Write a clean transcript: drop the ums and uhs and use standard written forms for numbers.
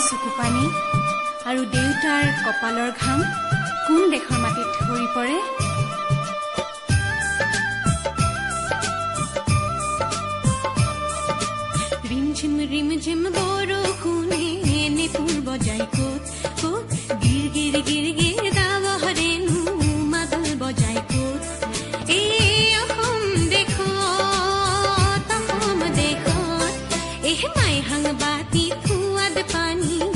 চকুপানী আৰু দেউতাৰ কপালৰ ঘাম কোন দেশৰ মাটিত সৰি পৰে? ৰিমঝিম ৰিমঝিম বৰষুণে নেপুৰ বজাই ক'ত ক'ত, গিৰ গিৰ গিৰ গিৰ ডাৱৰেনো মাদল বজাই ক'ত? এই অসম দেশত, অসম দেশত এহ মাইহাং বাতি ফুৱাদ পানী।